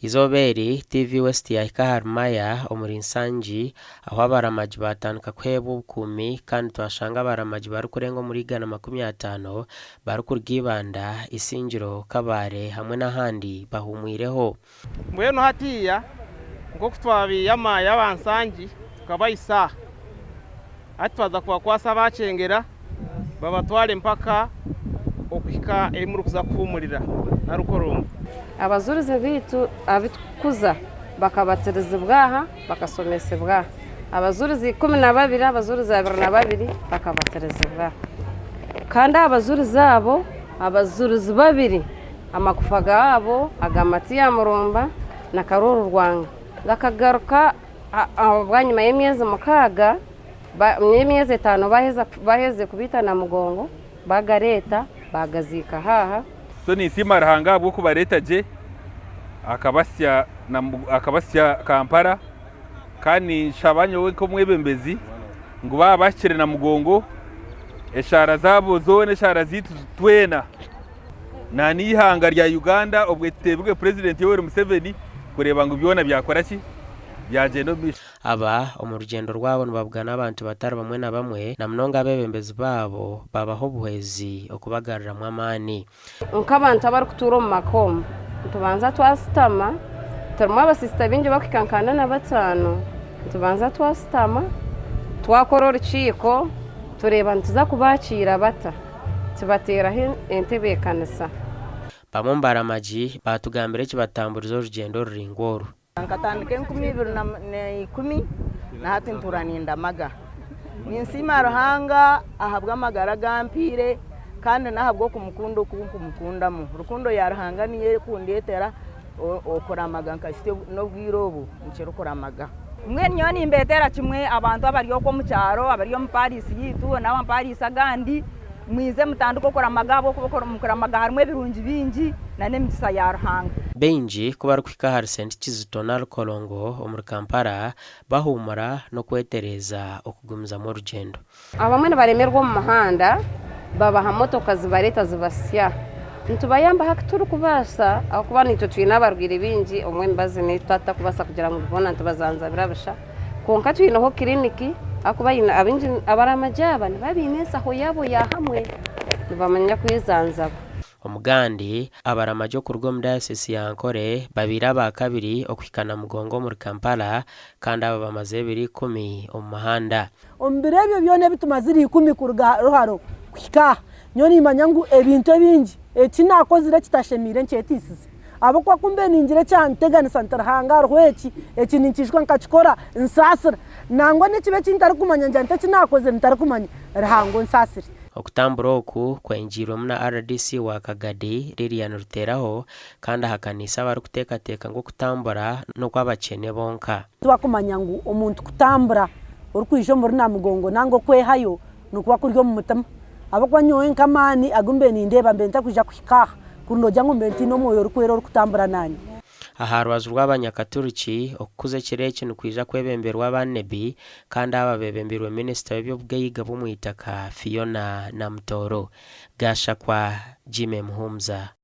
Eizooba eri, TV West yaahika ahari Maya omuri Nsangi ahu abaramagi baatandika kuheebwa obukuumi kandi twashanga abaramagi barikurenga omuri 150 barikuruga Ibanda, Isingiro, Kabale hamwe n'ahandi bahuumwireho. Mbwenu hatiiya nk'oku twabiiya amaaya aba Nsangi tukabahisya aha, hati twaza kubakwasa aba Kyengera babatware mpaka okuhika eyi murikuza kuhuumurira Narukorongo. Abajurizi baitu abu turikukuza bakabatirizibwa aha, bakashomesibwa aha. Abajurizi 12, abajurizi 22 bakabatirizibwa aha. Kandi aha bajurizi abo, abajurizi babiri Amagufa gaabo aga Matiya Murumba na Karoori Rwanga gakagaruka bwanyima y'emyezi mukaaga, y'emyezi etaano baherize kubaita Namugongo, bagareeta baagaziika haaha. So ninsiima Ruhanga ahabw'okubareeta gye akabasya Kampala kandi ninshaba nyowe nk'omwebembezi ngu baaba bahikire Namugongo eshaara zaabo zoona eshaara zaitu twena na n'eihanga rya Uganda obwe tuteebirwe Purezidenti Yoweri Museveni kureeba ngu byona byakora ki? Byagyenda omu maisho. Aba omu rugyendo rwabo nibabugana abantu batari bamwe na bamwe na munonga abeebembezi baabo babaha obuhwezi okubagaruramu amaani. Nk'abantu abarikutuura omu maka omu, nitubanza twasitama, turimu abasisita baingi barikuhika nka ana na bataano, nitubanza twasitama twakora orukiiko tureeba nituza kubaakiira bata. Tubateeraho entebeekanisa. Bamwe omu baramagi baatugambira ekibatamburize orugyendo oruraingwa oru. Nkatandika 2010 na hati ntuura nindamaga. Ninsiima Ruhanga ahabw'amagara agu ampaire kandi n'ahabw'okumukunda oku nkumukundamu. Rukundo ya Ruhanga niyo erikundeetera okuramaga nkahitsya n'obwire obu nkirikuramaga. Mbwenu nyowe nimbeetera kimwe abantu abari okwo omu kyaro, abari omu paarisi yaitu n'amapaarisi agandi, mwije mutandike okuramaga ahabw'okuba omu kuramaga harimu ebirungi bingi n'emigisa ya Ruhanga. Baingi ku barikuhika ahari Saint Kizito Nalukolongo omuri Kampala, bahuumura n'okwetereeza okugumizamu orugyendo. Abamwe nibaremerwa omu muhanda babaha motoka zibareeta zibasya. Nitubayambaho aku turikubaasa ahabw'okuba naitwe twine abarwaire baingi obumwe emibazi neitwa tutakubaasa kugira ngu boona nitubazanzabira busha. Kwonka twineho kiriniki ahabw'okuba abaingi abaramagi aba nibaba baine ensaho yaabo ya hamwe nibamanya kwezanzaba. Omugandi, abaramagi okuruga omu dayosiisi ya Ankole babaire abaakabiri okuhika Namugongo omuri Kampala kandi aba bamazire ebiro ikumi omu muhanda. Omu biro ebyo byona ebi tumazire ikumi kuruga Ruharo kuhika aha, nyowe nimmanya ngu ebintu ebingi eki naakozire ekitashemeire nkyeteisize. Ahabw'okuba ku mbaire ningira ekyanteganisa nti Ruhanga hariho eki, eki ninkiijuka nkakikora, nsaasira. Nangwa n'ekibi eki ntarikumanya ngira nti eki naakozire ntarikumanya, Ruhanga onsaasire. Okutambura oku kwengiirwemu na rdc wa Kagadi, Lilian Ruteraho kandi ahakaniise abarikuteekateeka ngu okutambura n'okw'abakyene bonka. Twakumanya ngu omuntu kutambura orikwija omuri Namugongo nanga okwehayo nikuba kuri omu mutima ahabw'okuba nyowe nk'amaani agu mbaire nindeeba mbaire ntakwija kuhika aha kuri noogira ngu mbaire ntaine Omwoyo Orikwera orikutambura naanye. Aha rubaju rw'abanyakaturiki, okukuza ekiro eki nikwija kwebemberwa aba Nebbi kandi aba bebembeirwe minisita w'eby'obugaiga bw'omwitaka Phiona Namutooro. Gashakwa Jimmy Muhumuza.